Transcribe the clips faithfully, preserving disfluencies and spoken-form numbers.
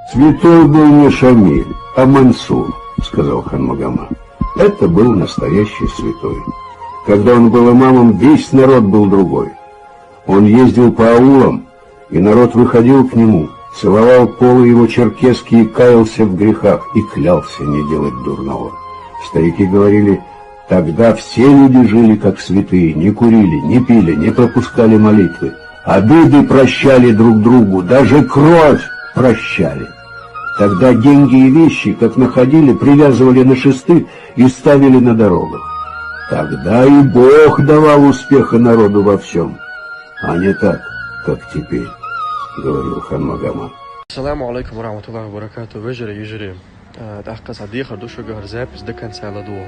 Святой был не Шамиль, а Мансур, сказал хан Магомад. Это был настоящий святой. Когда он был имамом, весь народ был другой. Он ездил по аулам, и народ выходил к нему, целовал полы его черкески и каялся в грехах, и клялся не делать дурного. Старики говорили: «Тогда все люди жили как святые, не курили, не пили, не пропускали молитвы, обиды прощали друг другу, даже кровь прощали. Тогда деньги и вещи, как находили, привязывали на шесты и ставили на дорогах. Тогда и Бог давал успеха народу во всем, а не так, как теперь», говорил хан Магомад. Ассаламу алейкум ва рахматуллахи ва баракату. Вежарий, йижарий. Э, тӀаккха цхьа дехар ду шуга, хӀара запись до конца ладугӀу.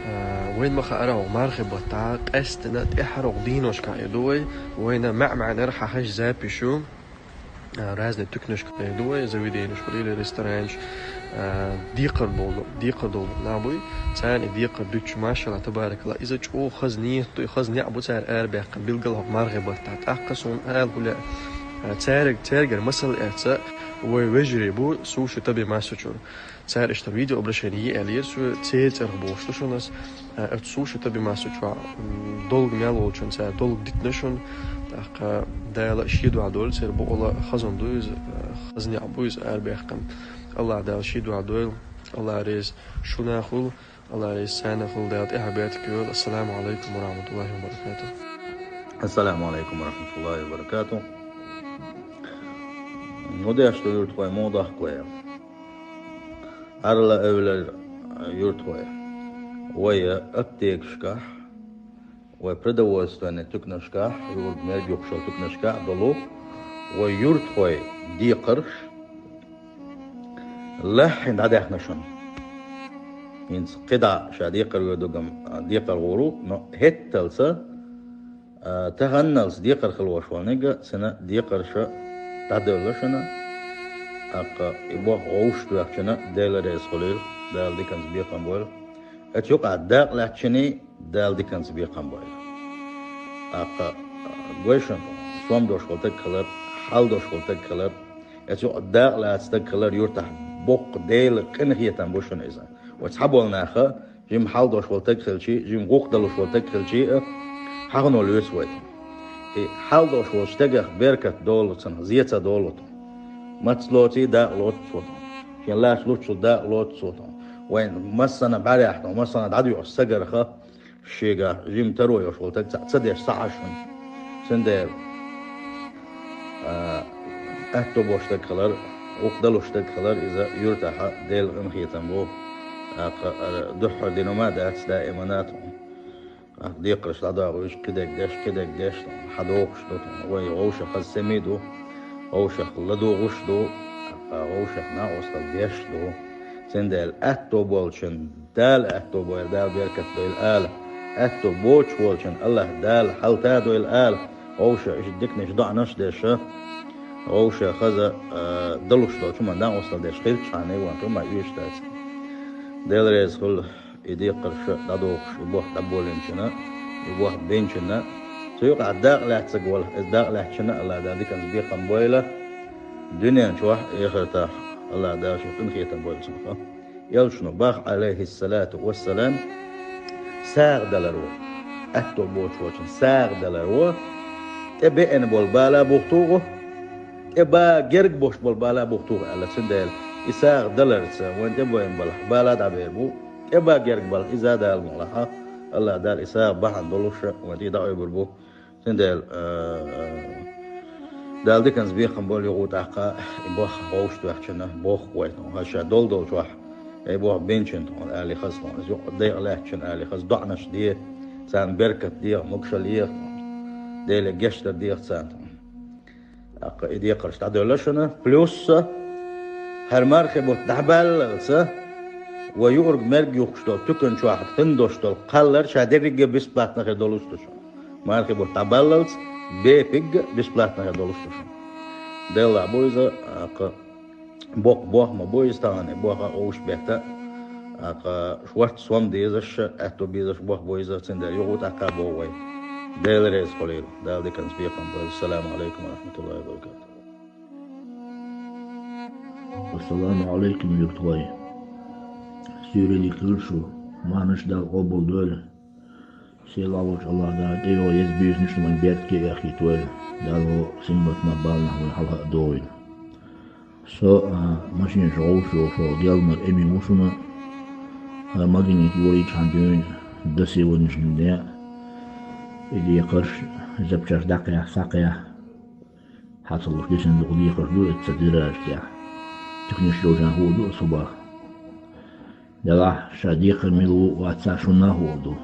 Э, вайна ма хаара, мархий баттахь къаьстина тӀаьхьара дийношка а ду вай, вайна маьӀ-маьӀнара хьахьежа запись ю. Э, разные тукнашка а ду вай, заведенеш хуьлийла, ресторанаш, э, декхар долу, декхар долу нах буй. Царна и декхар дуьтуш, машалла, табаракалла. Иза чӀогӀа хаза нийят ду, и хаза неӀ бу цара арабаьккхина, билггал хӀокху мархий баттахь. ТӀаккха суна ала хӀума, э, цаьрга, цаьргара масал эцна, вай вежарий бу, Суши Таби Масучур. Цара иштта видеообращение е аьллера, цу церан цӀарах бохуш ду шуна ас. Э, оцу Суши Таби Масучохь, м, долгу мел волчун цара долгу дитина шуна. ТӀаккха Дала шен дуьхьа дойла, церан бакъала хазна ду иза, э, хаза неӀ бу иза арабаьккхина. АллахӀ Дала шен дуьхьа дойла, АллахӀ реза шуна хуьлда, АллахӀ реза царна хуьлда, Дала тӀаьхье беркат йойла. Ассаламу алейкум ва рахматуллахи ва баракату. Ассаламу алейкум ва рахматуллахи ва баракату. Ну, деш ду юртахой, муха дахка вай. Арла эвлар юртахой. Вай аптекашкахь, вай продовольственный тукнашкахь, юург мерг юккъуш йолу тукнашкахь долу вай юртахой декхарш лаьхьина дӀадаьхна шуна. ХӀинца кхидӀа ша декхар вер дугам, декхар гӀур ву, но хӀетталца, а, таханналц декхар хилла волуш волниг а, цуьнан декхарша дӀадевлла шуна. ТӀаккха и боху вовшах доьхначунна Дела реза хуьлийла, Дала диканца бекхам бойла. Оцу юкъахь дакъа лаьцначунна Дала диканца бекхам бойла. ТӀаккха, а, гой шуна, сом долуш волу стаг хилар, хьал долуш волу стаг хилар, оцу юкъахь дакъа лаьцна стаг хилар юртахь боккха Делан къинхетам бу шуна иза. Вай цхьаболу наха, жима хьал долуш волу стаг хилчий, жима гӀуллакх далуш волу стаг хилчий а, хьахано лоьцу вай. И хьал долуш волчу стегах беркат долу цунах, зен ца долу тхуна. Маца лоций дакъа лоцу цо тхуна. Шен лаьцна луччул дакъа лоцу цо тхуна. Вайн массана бӀаьрехь тхуна, массана дӀадоьгӀуш стагарха, шегахь жима таро йолуш волу стаг цхьаъ ца деш ца Ӏаш хӀума. Цундела, а, аьтто болуш стаг хилар, гӀуллакх далуш стаг хилар, иза юьртахьа Делан къинхетам бу. ТӀаккха, а, дуьххьара дина ма дац, даимана тхуна. ТӀаккха декхарш дӀадогӀуш, кхидерг деш, кхидерг деш, хьадогӀуш ду тхуна. Вай вовшах хаза сема ду, вовшах ладугӀуш ду, тӀаккха вовшах накъосталла деш ду. Цундела аьтто болчун Дала аьтто бойла, Дала беркат дойла ала. Аьтто боцуш волчун АллахӀ Дала хьалта а дойла ала. Вовша иштта диканаш, доӀанаш а деш, вовша хаза, а, далуш долчу хӀуманна накъосталла деш хилчхьана, ван хӀума оьшуш дац. Дела реза хуьлда и декхарш дӀадохуш, и боху дӀаболийначунна, и боху бинчунна. Цу юкъахь дакъа лаьцнарг валахь, иза дакъа лаьцначунна АллахӀ Дала диканца бекхам бойла. Дуьнен чохь а, эхартахь а АллахӀ Дала шен къинхетам бойла цунах. Элчано боху, Ӏалайхиссалату вассалам, сагӀа далар ву, аьтто боцуш волчун сагӀа далар ву, тӀе беана болу бала бухтугӀу, тӀе ба герга бош болу бала бухтугӀу аьлла. Цундела и сагӀа даларца вайн тӀе беана балахь бала дӀабер бу, тӀе ба герга балахь иза Дала мукъ лахь, АллахӀ Дала и сагӀа бахьана долуш вайн тӀе дӀаойбур бу. Цундела, а, а, Дала диканца бекхам бойла юха тӀаккха, и боху вовшах доьхначунна, боху вай тхуна, хӀара ша долу долчохь, и боху бинчун тхуна, али хаза тхуна, иза юкъа декъа лаьцначун, али хаза доӀанаш де, царна беркат дегӀа, могушалла егӀа тхуна, Деле гечдар дегӀа царна тхуна. ТӀаккха и декхарш дӀадевлла шуна, плюс хӀара мархи бутт дӀабаллалца, вай юург мерг юхкуш долу туькан чохь хин долуш долу кхаллар ша дерриге бесплатно хир долуш ду шуна. Мархи бутт дӀабаллалц бепиг бесплатно хир долуш ду шуна. Делла бу иза, акха, боккха бохма бу иза тахана, и боха овш бетта, акха, шварц сом дезаш, аьтту безаш бох бу иза, цундела юха тӀаккха боху вай. Дела реза хуьлийла, Дала диканца бекхам бойла. Ассаламу алейкум ва рахматуллахи ва баракатух. Ассаламу Ӏалайкум, юртахой. Суьйре дика хуьлда шу, марханаш Дала къобалдойла. Сийлахь волчу АллахӀ Дала тӀейогӀу еза буьйсанаш ма беркате а яхийтойла. Дала вай синбатнах, баланах вай хьалха а догӀийла. Со, а, машинаш вовшах вовшах гелнара Эми ву шуна, а, Магнит йолийчхьана дуьйна, досеванаш дуьйна, и декхарш, запчаш дӀакхехьа, схьакхехьа, хьан ца луш дисина дукха декхарш ду, эцца дираж тӀехь. Туьканаш йолчарна хуур ду аса хӀун боху. Делахь ша декхар мила ву, вац а шуна хуур ду.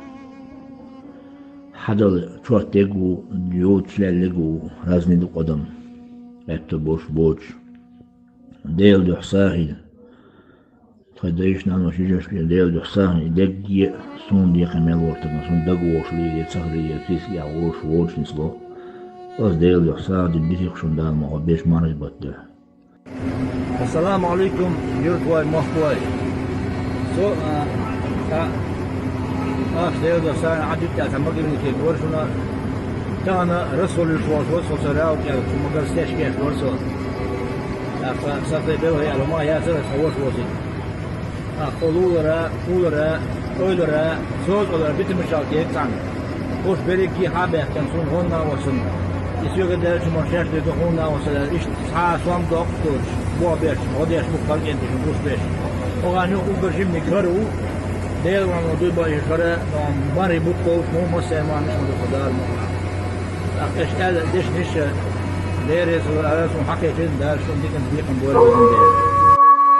Хьадала чот дерг а ву, йоцуш лелларг а ву, разный ду адам. Аьтто болуш, боцуш. Делан дуьхьа сагӀина. Тхайн дайша, наноша, йижарша Делан дуьхьа сагӀина, и дерриге а суна декхар мел волу стагана, суна дагавогӀуш лийр, ца хилийр, спискехь волуш, воцуш нисло. Аса Делан дуьхьа сагӀина дина дитира шуна Дала ма хьо беш мархий баттахь. Ассаламу Ӏалайкум, юртахой, махкахой. Со, а, а, аш Делан дуьхьа сагӀина Ӏадитта цхьа магазинчуьнга вара шуна, тахана Расул йиш волуш вара со, со Рау кӀел, цу магазин стешкеш вара со. ТӀаккха сан тӀе белхий аьлла, ма яцара аса ваша восийта. ТӀаккха кхо лулара, кхулара, ойлара, созкъалара битамашал кег цхьаьна. Уьш берриге хьа а баьхкина, суна гӀонна а васана. И соьга даьлча ма шаьш де ду хьуна а васана, иштта цхьа а сом доккхуш, боху беш, гӀо деш бу кхалкӀентий шуна гуш беш. Оха нух уггар жиманиг хӀара ву, Делан ван дуй бан и хӀара, мархий бутт болуш ма ву, массеран ма ду со Дала ма ву. ТӀаккха аша аьлла дешнаш а, Дела реза вара, аса хьан кхечун Дала шуна диканца бекхам бойла везан Дела.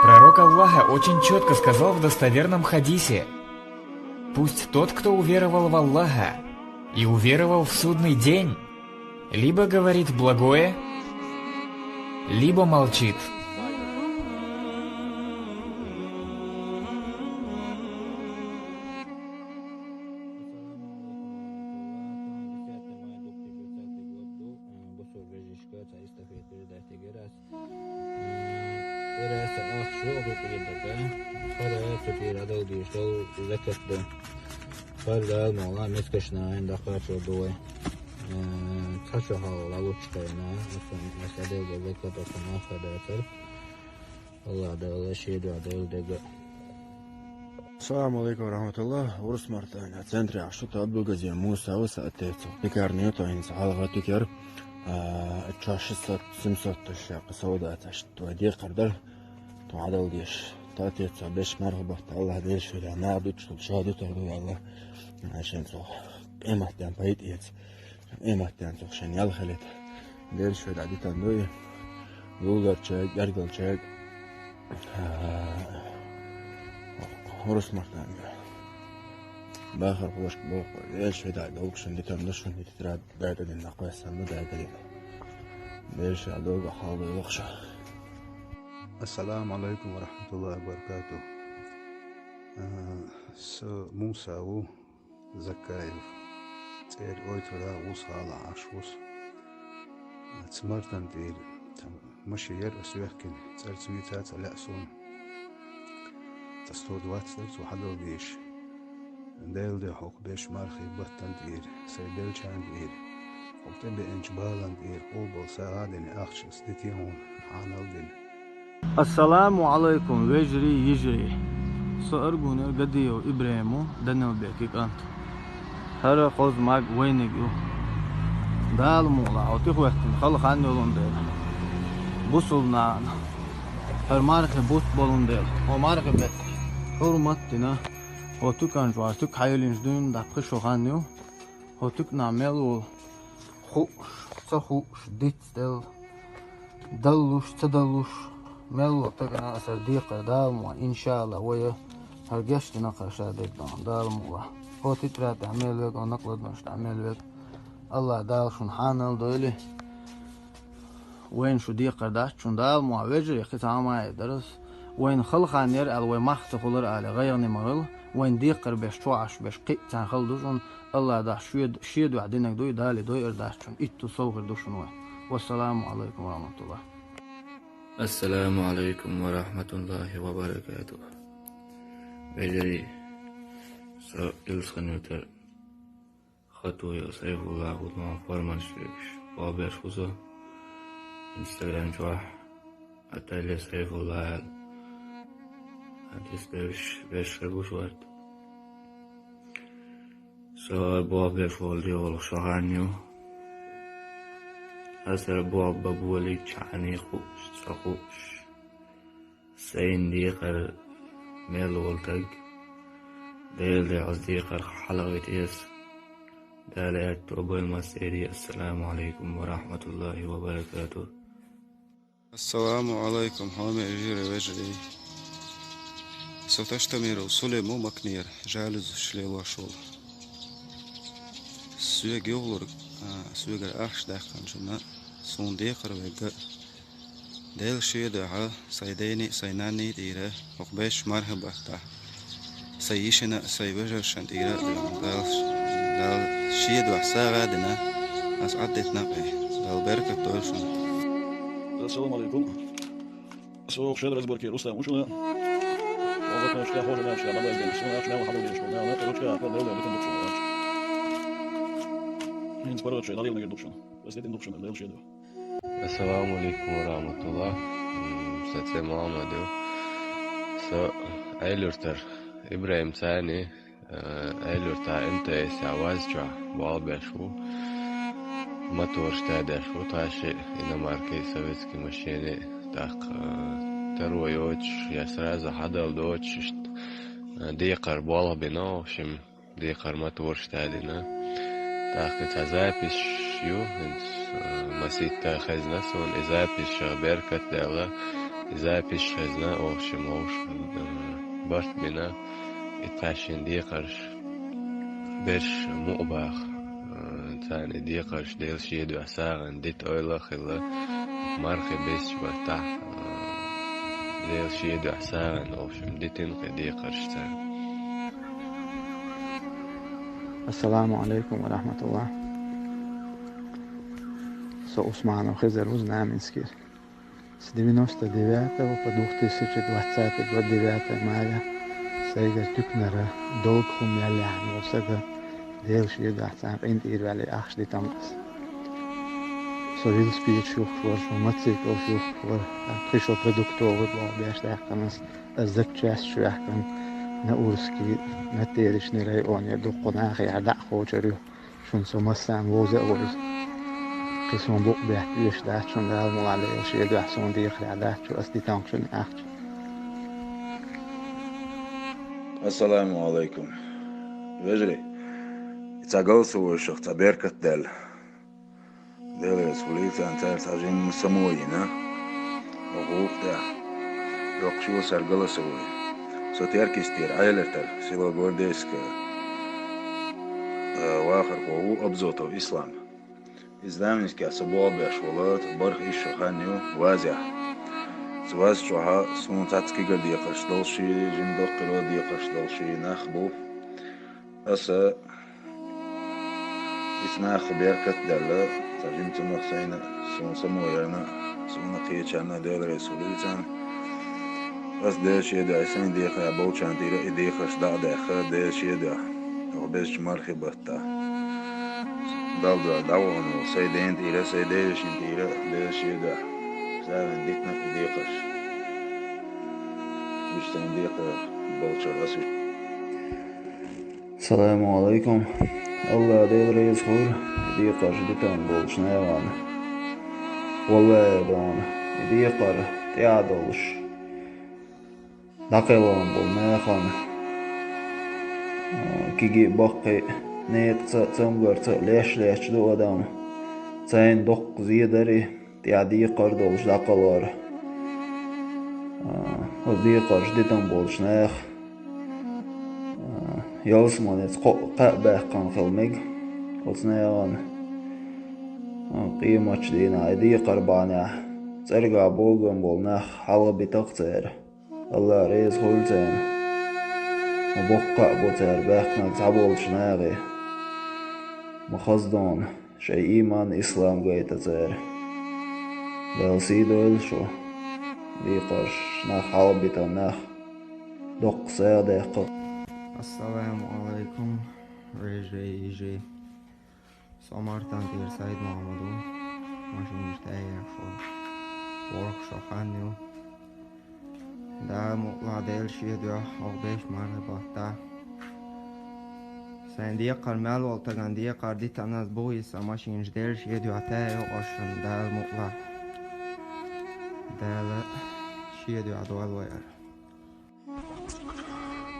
Пророк Аллаха очень четко сказал в достоверном хадисе: «Пусть тот, кто уверовал в Аллаха и уверовал в судный день, либо говорит благое, либо молчит». Эстафета передача герас. М, эра аса ахча йогӀу тӀера дага. ХӀара цу тӀера Ӏадал дийш долу закат ду. ХӀара Дала ма вала мискачу нахана дӀакхачор ду вай. М, цхьа шо хьалха лучу кхайна, аса, аса Ӏадал до закат, аса нах хадацара. АллахӀ Дала шен дуьхьа дойла дага. Ассаламу алейкум ва рахматуллах. Урус-Мартан центрехь шу, Абдулгазиев Муса ву сан тӀе цо. Пекарни ю тхо хӀинца хьалха тикер. А, чо шестьсот, семьсот таш яккха сов дацаш тхо декхар дара. Тхо Ӏадал деш. Тхо тӀе цо беш марха бахта АллахӀ Дела шуьйра нах дуьтуш долу ша дуьтур ду аьлла. Шен цо къематден пайда эца. Къематден цо шен ял хилийта. Дела шуьйра дитан дуй. Луларчаьрга, гергалчаьрга. Урус-Мартанга. Бахархошка боху, эш веда долгушан дитан душун дитра дайта дин накъвесан ду дайта дин. Дерша долга хьалда лохша. Ассаламу алейкум ва рахматуллахи ва баракатух. А, со Муса ву. Закаев. ЦӀера ойтура вус гӀала Ӏаш вус. Цмартан тӀера. Там машин яра ас вехкина, цӀарца вийца ца лаьа суна. Ца сто двадцать дара цо хьадал дийш. Дела де хьокху беш мархий баттан тӀера, сайн белчарна тӀера. ХӀокху тӀебеанчу балан тӀера къобал сагӀа а дина ахча ас дитий хьуна, хьанал дина. Ассаламу алайкум, вежарий, йижарий! Со Аргунера Гадиев ИбрахӀим ву, Данилбекан кӀант. ХӀара кхозу маг вайниг ю. Дала мукъалахь, хьо тӀехӀоьттина хала хан йолун дела. Бусулба нахана хӀара мархи бутт болун дела. Хьо мархи бетта хьурмат дина. Хьо туькан чохь туька хьайоллинчу дуьйна дӀа пхи шо хан ю. Хьо туьканахь мел волу хууш, ца хууш, дицделла, даллуш, ца даллуш, мел волу стагана аса декхар Дала мукъ лахь, иншааллахь, вай хӀара гечдина кхара ша дерг дан, Дала мукъ лахь. ХӀо тетрадь тӀехь мел верг, хӀо накъладмаш тӀехь мел верг, АллахӀ Дала шуна хьанал дойла. Вайна шу декхар дац шуна, Дала мукъ лахь, вежарий кхин цхьа хӀума а эр дара ас. Вайна хала хан яра аьлла, вай мах ца хуьлура аьлла, гӀайгӀане ма хуьлу. Вайна декхар беш, чохь Ӏаш беш, кхин а цхьаьна хала ду шуна. АллахӀ Дала шен, шен дуьхьа динарг дуй, Дала дойур дац шуна. Итту сов хир ду шуна вай. Вассаламу алайкум ва рахматуллах. Ассаламу алайкум ва рахматуллахи ва баракатух. Вежарий, со Илсхан-Юртара Хатуев Сайфулла ву, тхуна форманаш легаш. Бобеш ву со. Инстаграм чохь Аталия Сайфулла аьлла. Хьадис девзаш берш хир бу шорта. Со болх беш волу дегӀалгӀа шо хан ю. Аса болх бан болийча хьан хууш, ца хууш. Сайна декхар мел волу таг. Делан дуьхьа аса декхарх хьалхавита еза. Дала аьтто бойла массеран. Ассаламу алайкум ва рахматуллахи ва баракатух. Ассаламу алайкум, хьоме вежарий, вежарий. Со Таштамиров Сулим ву Макнера, жалюзаш лелош волу. Соьга юхалург, а, соьгара ахча даьккхинчунна, суна декхар вегга. Делан шен дуьхьа, сайн дайна а, сайн нанна а тӀера, хӀокху бешачу мархин баттахь. Сайн йишина а, сайн вежаршна тӀера а дуьйна, Дала, Дала шен дуьхьа сагӀа а дина, аса Ӏадитина къе. Дала беркат дойла шуна. Ассаламу алайкум. Со шен разборке Рустам ву шуна. Вогатнашка, хожанашка, бабайден, шуна, шуна, хьалдеш, шуна, на, ручка, по делу, битен дукшуна. Хинц паргӀат шайн, налил нагир дукшуна. Ас дитин дукшуна, Дала шен дуьхьа. Ассаламу алейкум ва рахматуллах. М, сан цӀе Мухаммад ю. Со Ӏелуртар Ибрахим цӀе, э, Ӏелуртахь МТС-ехь ваз чохь болх беш ву. Мотораш тадеш ву, тхаьшшиъ иномарки, советский машини, тӀаккха, э, таро йоцуш, я сразу хьадала доцуш, иштта, э, декхар болх бина, в общем, декхар мотораш тадина. ТӀаккха цхьа запись ю, хӀинца, э, масийтта хезна суна, и запись шех беркат даьлла, и запись хезна, в общем, ловш, э, барт бина, и тхаьшшин декхарш, берш мукъа баха, э, царна и декхарш Делан шен дуьхьа сагӀина дита ойла а хилла, мархи бесачу баттахь, э, Делан шен дуьхьа сагӀина, в общем, дитина кхин декхарш царна. Ассаламу алейкум ва рахматуллах. Со Усманов Хизар ву, Знаменский. С девяносто девятого по две тысячи двадцатый год, девятое мая, сайгара туьканара долг хӀума яьлла яхьана волу сага, Делан шен дуьхьа царна къинтӀера ваьлла, ахча дитина аса. Со велосипедаш юхкуш вара, со мотоциклаш юхкуш вара, кхин шо продуктовый болх беш даьккхина аса, аса запчасть чу ваьккхина, Наурский, Натеречный районера дуккха нахехьа дӀа а кхочур ю. Шуна со массарна вовза а вовза. Кхин суна букъ бетта оьшуш дац шуна, Дала мукъ лахь, Делан шен дуьхьа суна декхарехь дац шу ас дитанкъ шуна ахча. Ассаламу алайкум. Вежарий, и цхьа галсавойшах цхьа беркат даьлла. Делан реза хуьлийла царна, цара цхьа жимма само йина. Оха гӀуллакх тӀехь. Йоккхуш ю сар галасовой. Со Теркйистера Ӏелартара, село Гвардейское, э, вахархо ву Абзотов Ислам. Иза Знаменскехь со болх беш волу, бархӀ исс шо хан ю, вазехь. Цу ваз чохь суна цхьацца кегара декхарш долуш, жима доккхаро декхарш долуш нах бу. Аса Иза наха беркат а даьлла, цхьа жимма цунах сайна, суна само ярна, суна кхечарна Делан реза хуьлийла царна. Ас Делан шен дуьхьа, сайн декхарехь болчарна тӀера и декхарш дӀа а даьхна, Делан шен дуьхьа, оха безачу мархи баттахь. Далла дуьхьа дӀавахана волу сайн ден тӀера, сайн ден вешин тӀера, Делан шен дуьхьа. Царна дитина и декхарш. Уьш сайн декхарехь болчара ас уьш. Саламу алайкум. Алла Дела реза хуьлда и декхарш дитина болчу нахана. Валлай, дона, и декхар тӀаьхьа долуш, дӀакхелхина болу нахана, а, кегий а, баккхий а, некъаца а, цамгарца а леш-леш ду адам. Цайна доккха зедарий, тӀаьхьа декхар долуш дӀакхалор. А, оцу декхарш дитина болчу наха, а, ялсаманица кхоъ кхаъ баьккхина хила мега оцу нахана. А, къематчу дийнахь и декхар бахьанехь цӀергахь богам болу нах хьалхабитахь цара. Алла реза хуьлда царна. Ма боккха а бу цара баьхкинарг цхьаболчу нахе. Ма хаза дона, шайн ийман, ислам гайта цара. Дала сий дойла шу. Декхарш нах хьалхабитина нах доккха сагӀа даьккхина. Ассаламу алайкум, вежарий, йижарий. Со Мартан тӀера Сайд-Мухьаммад ву, машинаш тӀе а еш волу. ВорхӀ шо хан ю. Дала мукъалахь, Дела шен дуьхьа, хьо беш мархи баттахь. Сайн декхар мел волу таган декхар дитаназ бу иза машинаш, Дела шен дуьхьа, тӀе а йокъушшун, Дала мукъалахь. Дала шен дуьхьа дойла вай ара.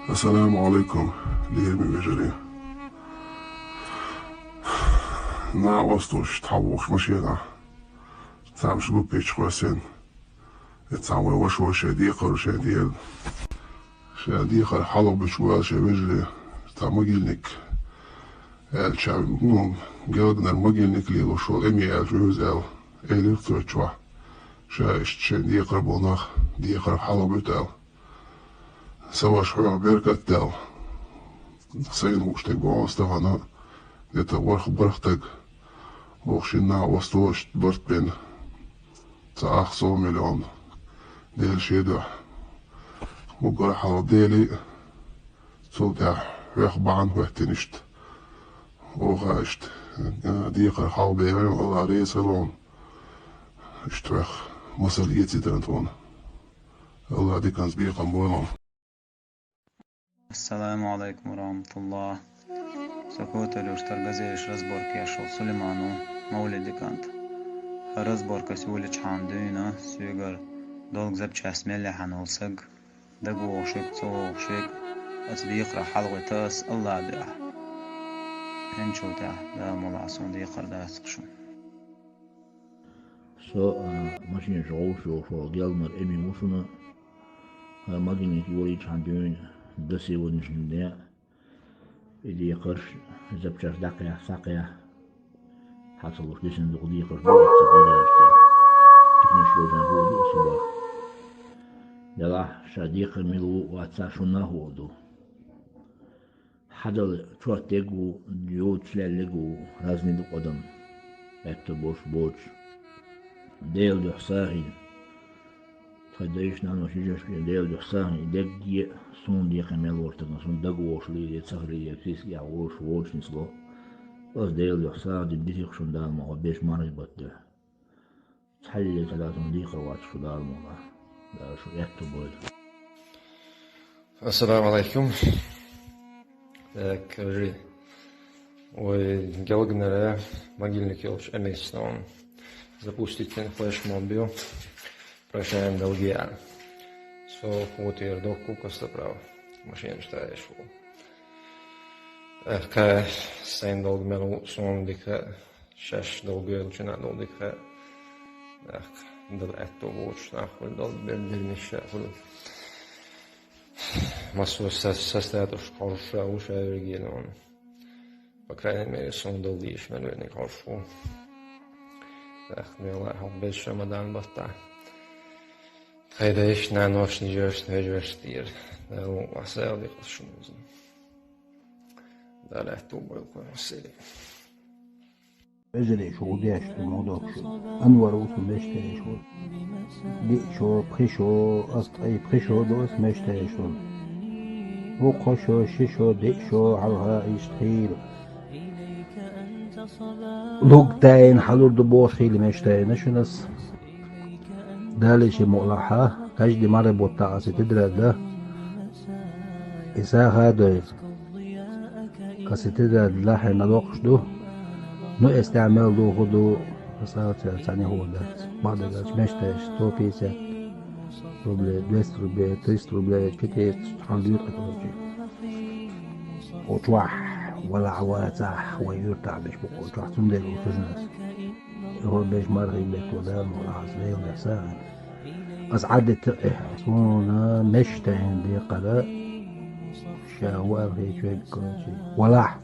Ассаламу алайкум, лераме вежарий. Накъосталаш тхьалвохуш машенахь. Цхьамма гуппичу хьоьссина. И цхьа вай ваша шайн декхар шайн дела. Шайн декхар хьалха буьтуш ву аьлла шайн вежарий, цхьа могильник аьлча, ну, гелганара могильник лелош волу Эми аьлча вевза аьлла, элира цо чохь. Ша иштта шайн декхар болу нах декхар хьалха буьту аьлла. Сан ваша хьоьга беркат даьлла. Сайна хууш стаг ву хьо, стагана, где-то ворхӀ бархӀ стаг. Вукху шинна а васталаш барт бина. Цхьа ах сов миллион. Дела шен дуьхьа. Уггар хьалха Дели, цул тӀаьхьа хьоьх бахьана хӀоьттина иштта. Оха иштта, а, декхар хьалха бевлла, Алла реза хуьлда хьуна. Иштта хьоьх масал эцийтина тхуна. Алла диканца бекхам бойла хьуна. Ассаламу алайкум ва рахматуллах. Со котелюш тар газеш разборка еш волу Сулейман ву, Мавлиди кӀант. ХӀара разборкас волчхьана дуьйна соьгара долгу запчасть мел яхьана волу саг, дагавогӀуш верг, ца вогӀуш верг, оцу декхарах хьалагӀоьтту ас, Алла дуьхьа. ХӀинцачул тӀаьхьа, Дала мукъалахь, суна декхар дацахь шуна. Со, а, машинаш гӀовш йолуш волу гелганара Эми ву шуна. ХӀара могильник йолийчхьана дуьйна до сегодняшнего дня и декхарш, запчасть дӀакхехьа, схьакхехьа, хьан ца луш дисина дукха декхарш ду оццу гаражца. Технически йолчарна хуур ду аса бах. Делахь, ша декхар мила ву, вац, ша шуна а хуур ду. Хьадала чот дерг а ву, йоцуш леллиг а ву, разный ду адам. Аьтто болуш, боцуш. Делан дуьхьа сагӀина. Тхайн дайша-наноша, йижарша бен Делан дуьхьа сагӀина, и дерриге а суна декхар мел волчу стагана, суна дагавогӀуш лелийна, ца хилийна, сискехь волуш, воцуш нисло. Аса Делан дуьхьа сагӀина дина дитина шуна, Дала мукъалахь, беш мархи баттахь. Цхьаллиг ца дацахь декхар вац шу, Дала мукъалахь. Дала шу аьтто бойла. Ассаламу алайкум. Так, скажи, вай гелганара могильник йолчу Эмис, ну, запустить йина флешмоб ю. Прощаем долги. Со хӀотера доккху костоправ. Машинаш тӀе а еш ву. Эх, кхин сайн долгу мел ву, суна дика. Шаьш долгу йолчу нах долу дика, ах, дала аьтто боцуш нах хуьлу, дала бердинарш хуьлу. Массо са-, састатуш кхорша ву ша верг а, ну, по крайней мере, суна дала дийша мел верг кхорш ву. Ах, Дела, хьо беза Рамадан баттахь. Тхайн дайша-наноша, йижаршна, вежаршна тӀера. Дала мукъалахь, сагӀа декъаза шуна иза. Дала аьтто бойла кхунах сели. Вежарий, шу гӀо деш ду, ма дохку шу. Анвар ву шу мешта еш волу. Диъ шо, пхи шо, ас ткъе пхи шо ду ас мешта еш волу. Вукхо шо, ши шо, диъ шо хьалха иштта хийла. Луг тайна хьалур ду бохуш хийла мешта йина шуна ас. Дала шен мукъалахь, каждый мархи бутт аса тидра дан. И саха а дойла. Аса тидра лахьина локхуш ду. Ну, эс тӀехь мел духу ду, аса цара цхьаьна хӀума дац. Бакъдерг аьлча, мешта еш сто пятьдесят рублей, двести рублей, триста рублей, четыреста, хьан дуьйцу кхача. О, чохь, валахь, вацахь, вай юьртахь беш бу-кх, о, чохь цундела ву сужнас. ХӀора беш мархий бетто Дала мукъалахь, аса Делан дуьхьа сагӀина. Ас Ӏадитта, э, суна мешта йина декхар ша ву аьлла хеташ верг, короче. Валахь!